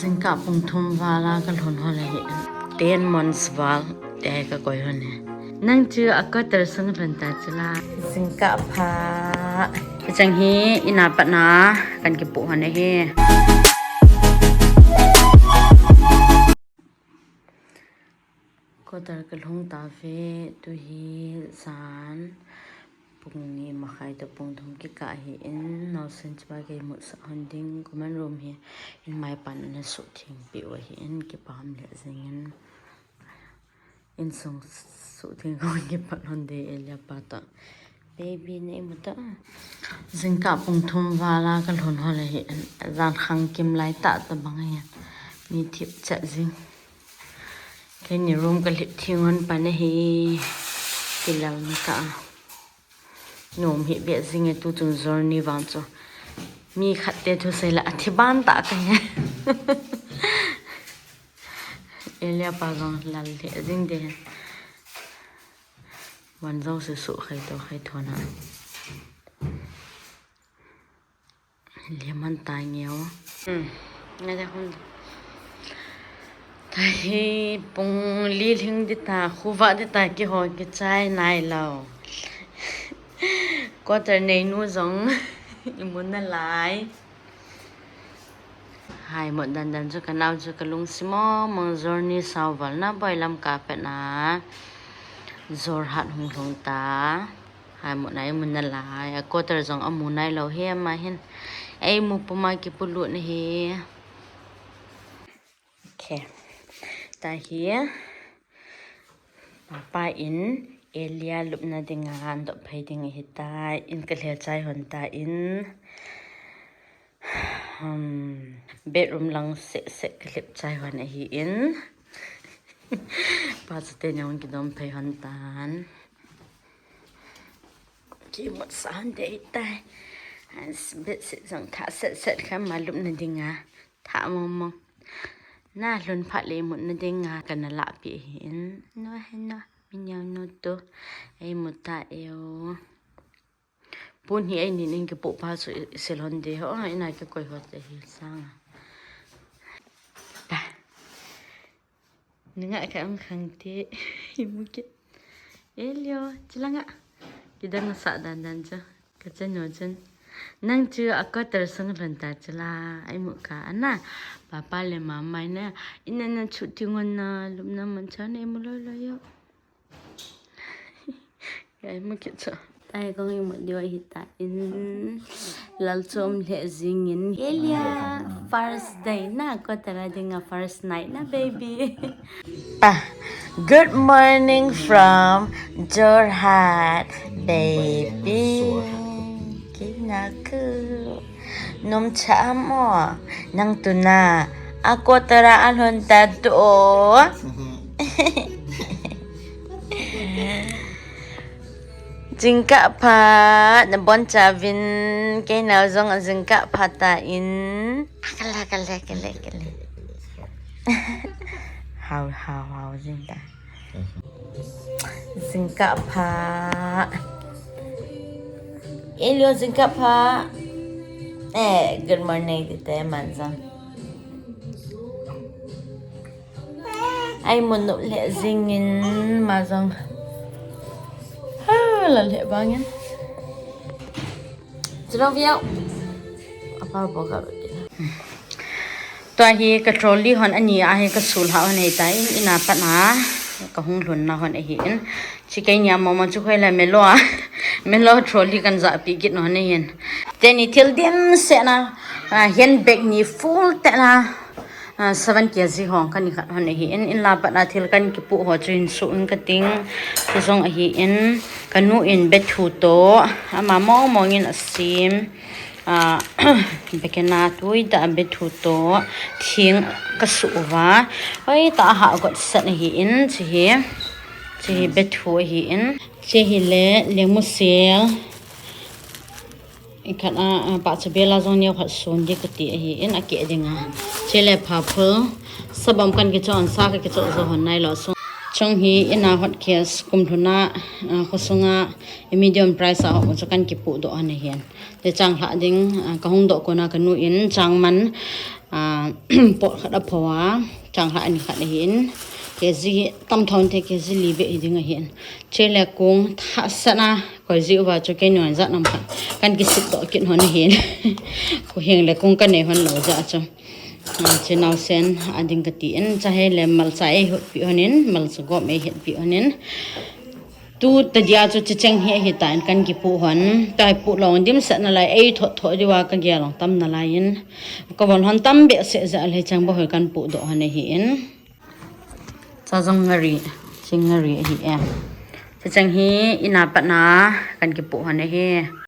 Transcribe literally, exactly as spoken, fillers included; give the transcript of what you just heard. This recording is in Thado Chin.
Jingkah pung thum val a kalhun hon ahi. Ten months val te ka koi hon e. Nang chu a quarter sung lhun ta chu la. Jingkah pha. Hicheng hi in a pat na kan kipoh hon ahi. Quarter kalhung ta ve, tu hi jan pung ni makhai toh pung thum kikah ahi in, naosen chapa kei mut sah hon ding, common room hi in mai pan ana suhtheng peh u ahi in, kipah le jing in, insung suhtheng hon kipat hon ding Elia pa toh. Baby nei mu ta. Jingkah pung thum val a kalhun hon ahi in, jan khang kim lai tah tabang ahi in, mi thip chat jing. Keini room kalhip theng hon pan ahi. Kilal ni ta. Nom hi beh jing e tu chun journey vang chu. Mi khat te thusei la athi ban ta ka he. Elia pa jong lal le jing de. Van jong se su khai to khai thona. Liaman ta ngeo. Hmm. Ngai da hon. Tahi pung li lhing di ta, khuva di ta kiho kichai nai lo. Quarter nei nu jong imu nalai. Hai mut dan dan chu kanao chu kalungsim mong mong journey sao val na boi lam ka pet na. Jorhat hung lhung ta. Hai mut na imu nalai. A quarter jong amu nai lo hi ama hin. Ei mu puma kipulut na hi. Okay. Tahi. Papa in Elia lupna dinga an dop phei ding ahi ta in ka lhel chai hon ta in. Hmm, bedroom lang seh seh kalhip chai hon ahi in. Pa chate nyong kidom phei hon tan. Kimut san dei tai. Bedsheet jong tha set set kha ma lupna dinga. Tha mong mong. Na lhun phat le mutna dinga kana lahpeh ahi in. No he no. Min yau no to. Ei mu ta eu. Pun hi ei nin in kipoh pa chu i, i silhon de ho, ina kikoi ho te hi sanga. Pa. Ninga ka ang khang te. Imu ke. Elio, chilanga. Kidang sa dan dan chu. Ka chanu chun. Nang chu a quarter sung lhun ta chu la. Ei mu ka ana. Papa le mama na. Ina na chu tingon na. Lupna man cha na imu lo lo yo. Ei mu ki chu. Tai kong imu diu ahi ta in. Lal chom le jing in. Elia first day na quarter a dinga first night na baby. Pa, good morning from Jorhat, baby. Kinaku. Nom cha mo, nang tuna. A quarter a lhun ta tu o. Jingkah pha, na bon cha vin, kei nao jong jingkah pha ta in. Kale, kale, kale, kale. Hao, hao, hao, jing ta. Jingkah pha. Elio jingkah pha. Eh, good morning, tite man jong. Ei mu nop le jing in ma jong. Ha, la le bang in. Chalo viau. Apa bo ka. Tua hi ka trolley hon ani a hi ka sul ha hon hei ta in ina pat na ka hung lhun na hon ahi in. Chi kei nia mama chu khoi la melo a. Melo trolley kan ja pi kit no ne hin. Teni thil dimset na, ah, handbag ni full te na, ah, seven K G hong kan ni khat hon ahi in, in la pat na thil kan kipu ho chu in su in ka ting. Chu jong ahi in, ka nu in bethu to, ama mong mong in a sim. Ah, bekena tui da bethu to, thing ka su uva. Hoi ta ha got set ahi in, chi hi. Chi hi bethu ahi in. Che hi le, lengmusel. I khat a, a, pa cha bela jong neo khat sun di ka ti ahi in a ke ding a. Che le pha phul. Sabam kan kicho an sa ka kicho jo hon nai lo sung. Chung hi in a hot case kum lhun a, a, kho sung a, i medium price a hot chu kan kipu do an ahi in. Le chang hla ding, a, ka hung do ko na ka nu in chang man. pot khat apho a, changlhah ni khat ahin. Kg tamthon te, kg li beh hi ding ahin. Chule kung thah sat a koi ji uva chu kei nung jat nam khat kan kisit doh kit hon ahin. Kho heng le kung kanei hon lou jeh chu. Chunau sen ading kati in, chahile malcha eihotpi hon in, malcha gom eihetpi hon in. Tu tadia chu chicheng hi ahitan kan kipuh hon. Tua hi puh lou dimset nalai, eithot thot diuva kagel lou tam nalai in. Kavon hon tam behseh jeh a le chang bou hi kan puh doh hon ahin. Cha jong ngari, ching ngari ahi e. Chicheng hi ina pat na kan kipuh hon ahi.